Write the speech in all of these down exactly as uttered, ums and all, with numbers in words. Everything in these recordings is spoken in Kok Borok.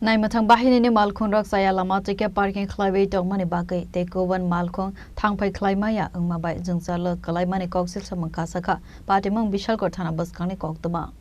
Naimwthang bahinini malkhungrok chaya lama twi khe parking khlaiwi tongmani bagwi tei kubun malkhung thangphai khlai maya wngma bai jwngjalo kwlaimani koksil samung kasakha. Patimung Bishalgarh thana bwskangni koktwma.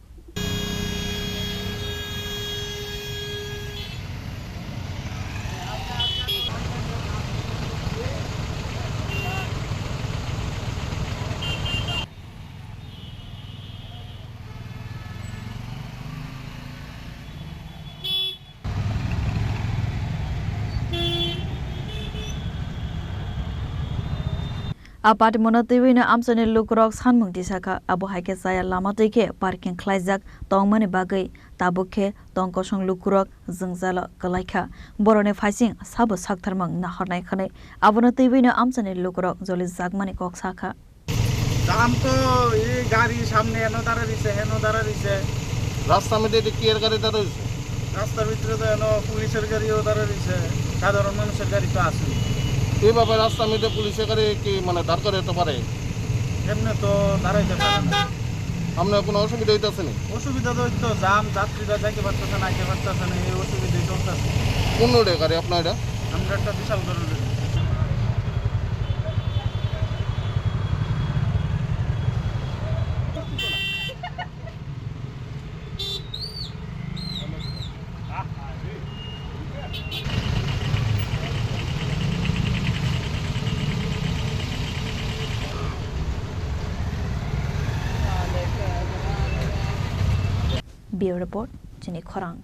A patimono twiwino amchaini lukurok sanmung tisakha, abo hai khe chaya lama twi khe parking khlaijak tongmani bagwi tabuk khe tong kosong lukurok jwngjalo kwlaikha. Borokni phaising sabo saktharmung nahornai hwnwi abono twiwino amchaini lukurok jolijakmani kok sakha. জাম তো, এই গাড়ি সামনে এনো দাঁড়া রইছে, হেনো দাঁড়া রইছে। রাস্তার মধ্যে এটা কি এর গাড়ি দাঁড়া রইছে? রাস্তার ভিতরে তো এনো পুলিশের গাড়িও দাঁড়া রইছে, সাধারণ মানুষের গাড়ি তো আছে। এইভাবে রাস্তার মধ্যে পুলিশের গাড়ি কি মানে দাঁড় করে দিতে পারে? এমনি তো দাঁড়াইতে পারে না। আপনার কোনো অসুবিধা হইতেছে না? অসুবিধা তো হইতো, জাম, যাত্রীরা যাইতে পারতেছে না, আইতে পারতেছে না, এই অসুবিধাই চলতেছে। কোন রোডে গাড়ি আপনার এটা? আমরা একটা বিশাল রোডে। Bureau Report, Chini Khorang.